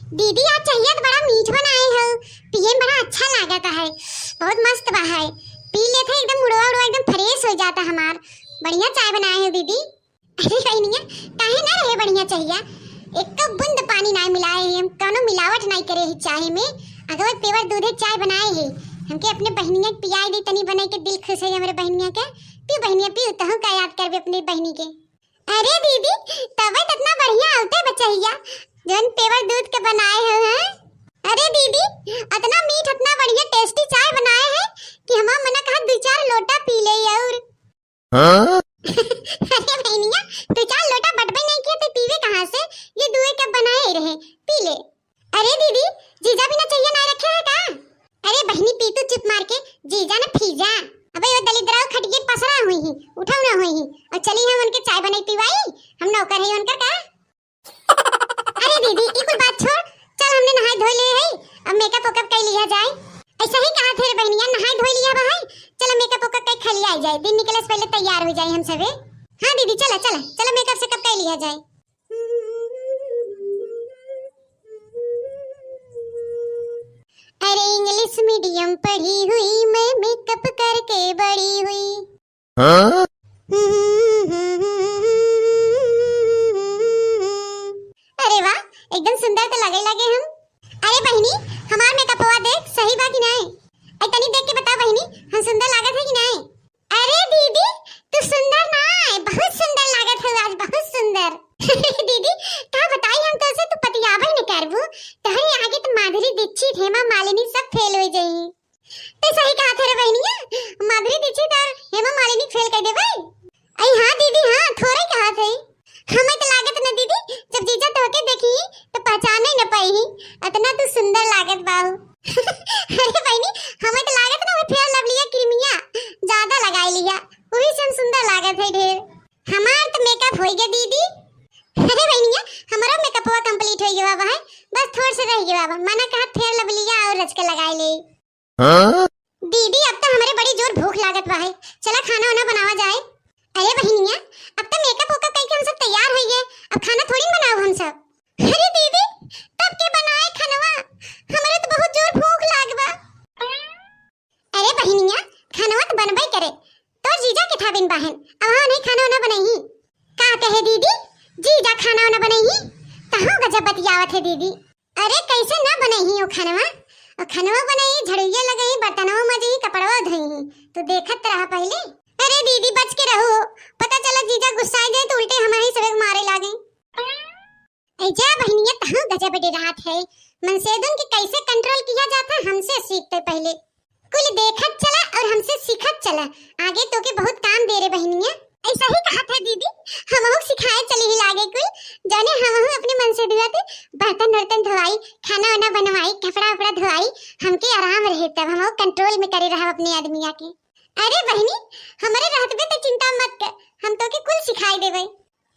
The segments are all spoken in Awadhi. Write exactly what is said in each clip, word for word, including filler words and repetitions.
दीदी, आज चाहिया तो बड़ा मीठ बनाए हो, पिए में बड़ा अच्छा लागत है, बहुत मस्त बा है। पी लेत है, एकदम मुड़वा उड़वा एकदम फ्रेश हो जाता हमार। बढ़िया चाय बनाए हो दीदी। अरे बहनिया, काहे ना रहे बढ़िया चाहिया? एक बूंद पानी ना मिलाए है हम, कौनो मिलावट नहीं करे है चाय में। अगर पेवर दूधे चाय बनाए है, हमके अपने बहनिया के पियाई दी तनी बनाई के, दिल खुश है हमरे बहनिया के। पीऊ बहनिया पीऊ, तहू का याद करबे अपने बहनी के। अरे दीदी, तबे तो इतना बढ़िया आवते बचहिया, जौन पेवर दूध के बनाए हो हैं। अरे दीदी, इतना मीठ, इतना बढ़िया टेस्टी चाय बनाए है कि हमार मना कहा दो चार लोटा पी ले और। हाँ? अरे बहनिया, दो चार लोटा बटबे नहीं किया तो पीवे कहाँ से? ये दुए कप बनाए रहे, पी ले। अरे दीदी, जीजा बिना चाहिया ना रखे है का? अरे बहनी पीतू चुप मार के, जीजा न फीजा। अबे वो दलिद्राव खटिए पसरा हुई ही, उठाऊ ना हुई ही। और चली हम उनके चाय बनाई पिवाई, हम नौकर है उनकर का? अरे दीदी, ई कुल बात छोड़, चल हमने नहाए धोए ले है, अब मेकअप वेकअप कर लिया जाए। ऐसा ही कहा थे रे बहनिया, नहाए धोए लिया बा है, चल मेकअप वेकअप कर खा लिया जाए, दिन निकले से पहले तैयार हो जाए हम सबे। हाँ दीदी, चला चला चला, मेकअप सेकअप कर लिया जाए। अरे इंग्लिश मीडियम पढ़ी हुई, मैं मेकअप करके बड़ी हुई। हाँ? अरे वाह, एकदम सुंदर तो लगे लगे हम। अरे बहिनी, हमार मेकअपवा देख, सही बा कि नाय? ऐ तनी देख के बता बहिनी, हम सुंदर लागत है कि नाय? अरे दीदी, तू सुंदर ना है, बहुत सुंदर लागत है आज, बहुत सुंदर। दीदी, का बताई हम तोसे, तू पतियाबे न करबू, तहरे आगे तो माधुरी दीक्षित, हेमा मालिनी सब फेल हो जाई। ते सही कहा थे रे बहनिया, माधुरी दीक्षित और हेमा मालिनी फेल कर देबे। अई हाँ दीदी, हाँ, थोड़े कहा थे। हमें तो लागत न दीदी, जब जीजा तोहके देखी तो पहचाने न पाई, इतना तू सुंदर लागत बाहू। अरे बहनी, हमें तो लागत ना फेयर लवलिया क्रीमिया ज्यादा लगाई लिया, वही से हम सुंदर लागत है ढेर। हमार तो मेकअप हो गया दीदी। अरे बहनिया, हमारा मेकअपवा कंप्लीट हो गया है, बस थोड़ से रह गया बा, मना कहा फेयर लवलिया और रच के लगाई ले। हाँ? दीदी, अब तो हमरे बड़ी जोर भूख लागत बा है, चला खाना वाना बनावा जाए। अरे बहिनिया, अब तो मेकअप वेकअप करके हम सब तैयार हो गए, अब खाना थोड़ी न बनाओ हम सब। अरे दीदी, तब के बनाए खनवा, हमरे तो बहुत जोर भूख लाग बा। अरे बहिनिया, खनवा तो बनबे करे, तोर जीजा के थाबिन बाहन, अब हाँ नहीं खाना वाना बनई। का कहे दीदी, जीजा खाना वाना बनई? तहाँ गजब बतियावत है दीदी। अरे कैसे ना बनई ही ओ खनवा? ओ खनवा बनई, झड़ुइया लगई, बर्तनवा मजई, कपड़वा धोई। तू देखत रहा पहले। अरे दीदी बच के रहो, पता चला जीजा गुस्साई जाए तो उल्टे हमारे सबे मारे लागे। ऐ जा बहनिया, तहु गजब डेरात है। मनसेदुन के कैसे कंट्रोल किया जाता है, हमसे सीखते पहले। कुल देखत चला और हमसे सीखत चला, आगे तोके बहुत काम दे रे बहनिया। ऐसा ही कहा था दीदी, हमहू सिखाए चली ही लागे कुल, जाने हमहू अपने मनसेधुआ के बर्तन वर्तन धोवाई, खाना वाना बनवाई, कपड़ा वपड़ा धोवाई, हमके आराम रहे तब हमहू कंट्रोल में करे रहब अपने आदमिया के। अरे बहनी, हमरे रहत बे त चिंता मत कर, हम तोके कुल सिखाई देबे।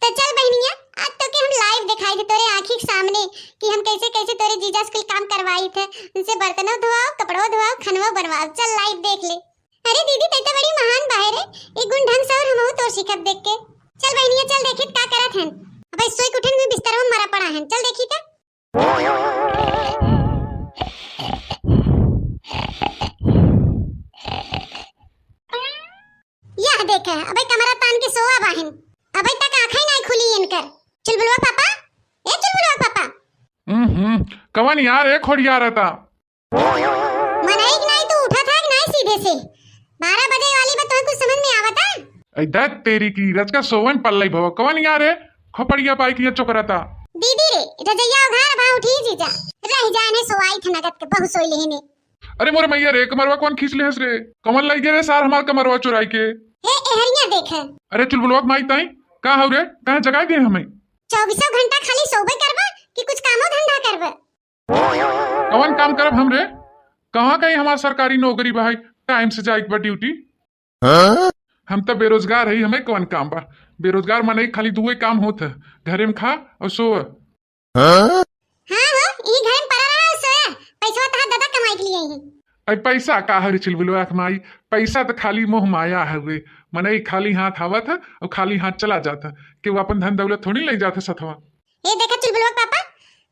तो चल बहनिया, आज तोके हम लाइव दिखाई दे तोरे आँखी के सामने कि हम कैसे कैसे तोरे जीजा से कुल काम करवाई थे, उनसे बर्तनों धोवाओ, कपड़ों धोवाओ, खनवा बनवाओ। चल लाइव देख ले। अरे दीदी, तै तो बड़ी महान बाहे रे, एक गुण ढंग से और हमहू तो सीखब देख के। चल बहनिया, चल देखी का करत हन। अब सोई के उठन में बिस्तर में मरा पड़ा हन, चल देखी का। यह देखे, अबे कमरा तान के सोवा बाहिन, अबे तक आँखें नहीं खुली इनकर। चुलबुलवा पापा, ए चुलबुलवा पापा। हम्म, हम्म, कवन यार, ए खोड़िया रहता। मनई के नाई तू उठत है कि नाई सीधे से? बारह बजे वाली बा, तोहे कुछ समझ में आवता? ऐ दत तेरी की, रचका सोवन पल्लई भवा, कवन यार है? खोपड़िया पाई की चोकरता। दीदी रे, रजैया उघार भा उठी जीजा। रह जाए ने सोवाई थे नगद के, बहु सोई लेने। अरे मोरे मैया रे, कमरवा कौन खींच लेहस रे? कौन लाई गे रे सार हमार कमरवा चुराई के? हे एहरिया देखे। अरे चुलबुलवा के माई ताई, का हौ रे? कहाँ जगाई दे हमें? चौबीसों घंटा खाली सोबे करबा कि कुछ कामो धंधा करबा? कवन काम करब हम रे? कहाँ कहीं हमार सरकारी नौकरी बा है, टाइम से जाए के बा ड्यूटी। हाँ? हम त बेरोजगार हई, हमें कवन काम बा? बेरोजगार मनई खाली दुए काम होत है, घरे में खा और सो। हाँ? हाँ हो, ई घरे में पड़ा रहा और सोया, पैसवा तहार दादा कमाई के लिए ही। अरे पैसा का हरी चिलबुलवा के माई, पैसा त खाली मोह माया हवे, मनई खाली हाथ आवत है और खाली हाथ चला जात है, केहू अपन धन दौलत थोड़ी ले जात है सथवा। ए देखा चुलबुलवा के पापा,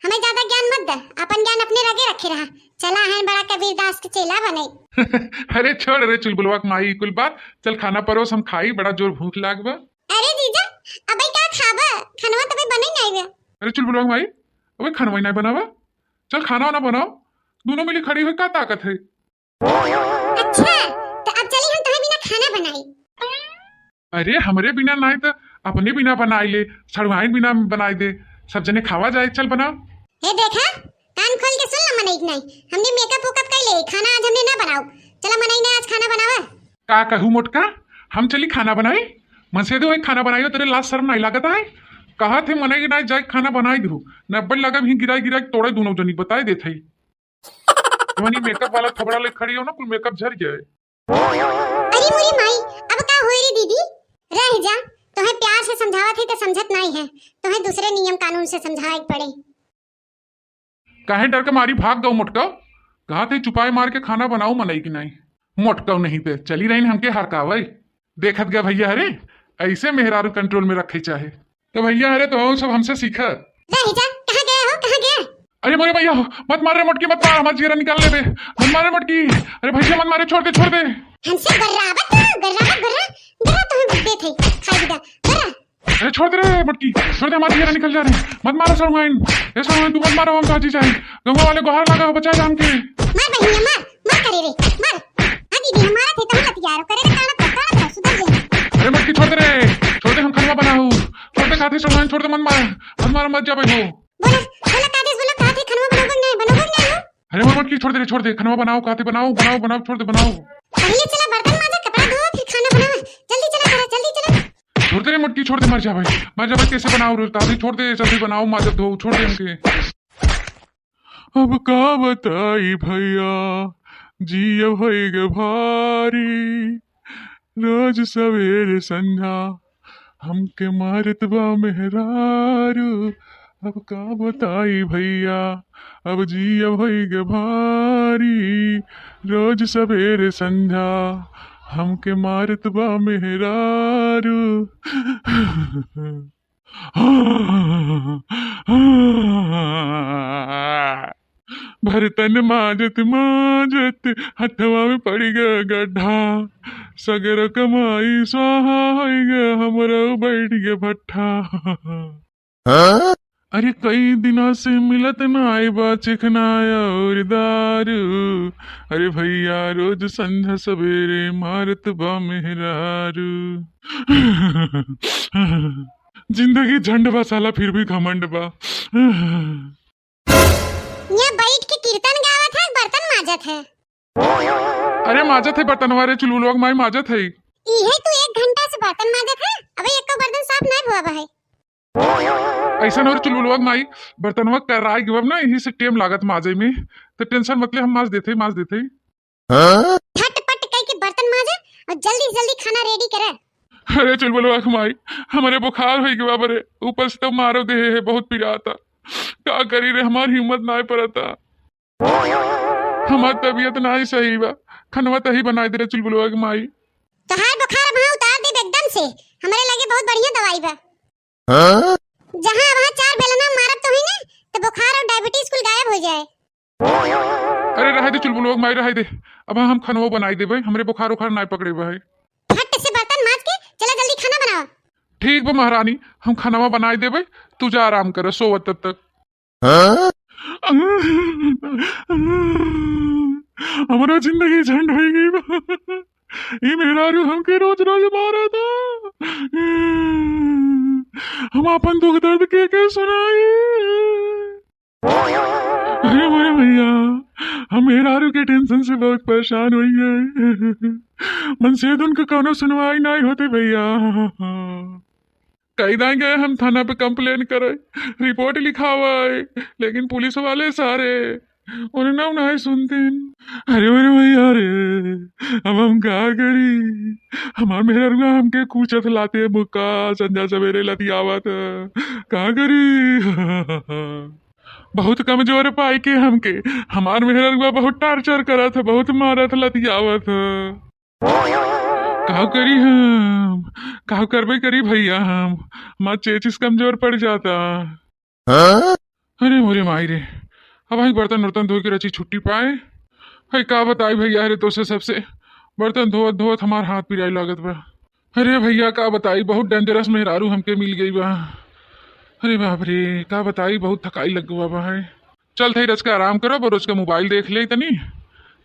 हमें ज्यादा ज्ञान मत दे, अपन ज्ञान अपने लगे रखे रहा। चला है बड़ा कबीरदास के चेला बने। अरे छोड़ रे चुलबुलवा के माई, कुल बात। चल खाना परोस, हम खाई, बड़ा जोर भूख लाग बा। अरे जीजा, अबे का खाबा? खानवा तबे बने नहीं बे। अरे चुलबुलवा के माई, अबे खानवा ही नहीं बनावा। चल खाना वाना बनाओ, दोनों मिली खड़ी हुई का ताकत है? अच्छा, तो अब चली हम तुम्हें बिना खाना बनाई। अरे हमरे बिना नाई तो अपने बिना बनाई ले, सड़ुआइन बिना बनाई दे, सब जने खावा जाए। चल बनाओ। ए देखा, कान खोल के सुन ल मनई के नाई, हमने मेकअप वेकअप कर ले, खाना आज हमने ना बनाओ। चला मनई ने आज खाना बनावा। का कहू मोटका, हम चली खाना बनाई? मन से दो खाना बनाई हो, तेरे लाज शर्म नहीं लागत है? कहा थे मनई के नाई जाए खाना बनाई दू, नब्बे लगब ही गिराई गिराई तोड़े दोनों जनी, बताए देत है। जवनी मेकअप वाला थोबड़ा ले खड़ी हो ना, कुल मेकअप झर जाए। अरे मोरी माई, अब का होई रे दीदी? रह जा, तोहे प्यार से समझावत है तो समझत नहीं है, तोहे दूसरे नियम कानून से समझाए के पड़े। काहे डर के मारी भाग गऊ मोटकव? कहा थे चुपाए मार के खाना बनाऊ मनई की नहीं। मोटकव नहीं ते चली रही हमके हरकावे। देखत गए भैया, अरे ऐसे मेहरारू कंट्रोल में रखे चाहे। तो भैया, अरे तो सब हमसे सीखा। रह जा, कहाँ गया हो, कहाँ गया? अरे मोरे भैया, मत मार रे मोटकी, मत मार, हमार जियरा निकाल लेबे। मत मार रे मोटकी। अरे भैया मत मारे, छोड़ दे, छोड़ दे। हमसे गर्रावत ना, गर्रावत, गर्रा, गर्रा तुम्हें देत है, खाई दा, गर्रा। अरे छोड़ दे रे मोटकी, छोड़ दे, हमार जियरा निकल जा रे। मत मारो सड़ुआइन, ए सड़ुआइन तू मत मारो, हम चाची जाए। गंगा वाले गोहार लगा हो, बचा जा हमके। मार बहिनिया, मार, मार करे रे, मार। हाँ दीदी, हमारा थे तहु लतियारो, करे रे कानत रह, कानत रह, सुधर जाए। अरे मोटकी छोड़ दे रे, छोड़ दे, हम खनवा बनाऊ। छोड़ दे, खाते सड़ुआइन, छोड़ दे, मत मार, मत मार, मर जाबे हो। बोला, बोला, का देश बोला, कहा थे खनवा बनोगे नहीं, बनोगे नहीं हो? अरे मोर मोटकी, छोड़ दे रे, छोड़ दे, खनवा बनाओ, कहा थे बनाओ, बनाओ, बनाओ, छोड़ दे, बनाओ। पहले चला बर्तन माजा, कपड़ा धो, फिर खाना बनावा। जल्दी चला, चला, जल्दी चला। छोड़ दे रे मोटकी, छोड़ दे, मर जा भाई, मर जा भाई, कैसे बनाओ रे, ताते छोड़ दे, जल्दी बनाओ, माजा धो, छोड़ दे हमके। अब का बताई भैया, जिया भई गे भारी, रोज सवेरे संझा हमके मारत बा मेहरारू। अब का बताई भैया, अब जिया भई गे भारी, रोज सवेरे संझा हमके मारत बा मेहरारू। बर्तन माजत माजत हथवा में पड़ गया गड्ढा, सगरो कमाई स्वाहा होइ गया, हमरो बैठ गया भट्ठा। अरे कई दिना से मिलत नाई बा चिखना और दारू, अरे भैया रोज संझा सवेरे मारत बा मेहरारू। जिंदगी झंड बा साला, फिर भी घमंड बा। यहाँ बैठ के कीर्तन गावत है, बर्तन माजत है। अरे माजत है बर्तनवा रे, चुलबुलवा के माई माजत है। इहे तू एक घंटा से बर्तन माजत है, अबे एको बर्तन साफ नहीं हुआ है। ऐसा न हो रे चुलबुलवा के माई, बर्तनवा कराई गवा ना, यही से टेम लागत माजे में, तो टेंशन मत ले, हम माज देते, माज देते। हाँ? झटपट कह के बर्तन माजा और जल्दी से जल्दी खाना रेडी करे। अरे चुलबुलवा के माई, हमरे बुखार होइ गवा बरे, ऊपर से तो मारो देहे है, बहुत पिराता। का करी रे, हमार हिम्मत नाय परता। हमार तबीयत नाय सही बा, खनवा तही बनाई दे रे चुलबुलवा के माई। तोहार बुखार अब हाँ उतार देब एकदम से, हमरे लगे बहुत बढ़िया दवाई बा। हाँ? जहाँ अब हाँ चार बेलना मारब तोही ना, तो बुखार और डायबिटीज कुल गायब हो जाए। अरे रहे दे चुलबुलवा के माई, रहे दे, अब हम खनवा बनाई देबे, हमरे बुखार उखार नाय पकड़े बा है। फट से बर्तन माज के चला जल्दी खाना बनावा। ठीक बा महारानी, हम खनवा बनाई देबे, तू जा आराम कर, सोवत तब तक। हाँ? हमरा जिंदगी झंड होइ गई बा। ई मेहरारू हमके रोज रोज मारता। हम आपन दुख दर्द के के सुनाई? अरे मोरे भैया, हम मेहरारू के टेंशन से बहुत परेशान होइ गए। मनसेदुन के कौनो सुनवाई नाई होते भैया। कई दाई गए हम थाना पे कंप्लेन करे, रिपोर्ट लिखावे, लेकिन पुलिस वाले सारे उन्हें ना उन्हें सुनतीन। अरे, अरे भैया रे, अब हम का करी? हमार मेहररुआ हमके कूचत लाते मुक्का, संझा सवेरे लतियावत। का करी? बहुत कमजोर पाई के हमके हमार मेहररुआ बहुत टार्चर करत, बहुत मारत, लतियावत। का करी हम? का करबे करी भैया हम? हमार चेचिस कमजोर पड़ जाता। हाँ? अरे मोरे माई रे, अब भाई बर्तन उर्तन धोए के रची छुट्टी पाए। भाई का बताई भैया रे, तोसे सबसे बर्तन धोवत धोवत हमार हाथ पिराई लागत बा। अरे भैया का बताई, बहुत डेंजरस मेहरारू हमके मिल गई बा। अरे बाप रे, का बताई, बहुत थकाई लग गवा बा है। चल थई रच के आराम करब और रच के मोबाइल देख ले तनी,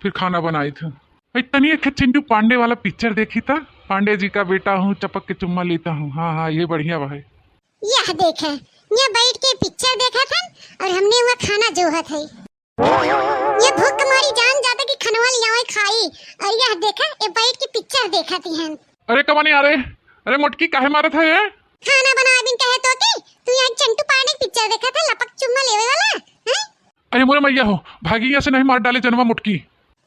फिर खाना बनाई थे। भाई तनी एक चिंटू पांडे वाला पिक्चर देखी था, पांडे जी का बेटा हूँ, चपक के चुम्मा लेता हूँ। हाँ हाँ, ये बढ़िया बा है। यह देखे, ये बैठ के पिक्चर देखत हन और हमने हुआ खाना जोहत है। ये भूख मारी जान जाता कि खनवा ले आवे खाई, और यह देखे, ये बैठ के पिक्चर देखत ही हन। अरे कमानी, अरे, अरे मोटकी काहे मारत है रे? खाना बना बिन कहे तो के, तू यहाँ चिंटू पांडे पिक्चर देखत है, लपक चुम्मा लेवे वाला, हैं? अरे मोरे मैया हो, भागी यहाँ से, नहीं मार डाले जनवा मोटकी।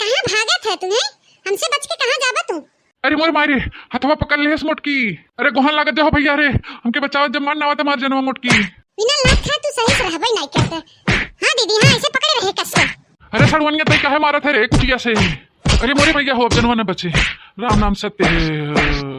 कहाँ भागत है तू, हैं? हमसे बच के कहाँ जाबा तू? अरे मोरे मारे, हथवा पकड़ लेहस मोटकी। अरे गोहन लागत जाओ भैया रे, हमके बचाओ, जब मार ना आवत मार जनवा मोटकी। बिना लात खाए तू सही से रहबे नहीं करते। हाँ दीदी, हाँ, ऐसे पकड़े रहे कस के। अरे सड़वनिया, तई काहे मारत है रे कुटिया से? अरे मोरे भैया हो, अब जनवा न बचे। राम नाम सत्य है।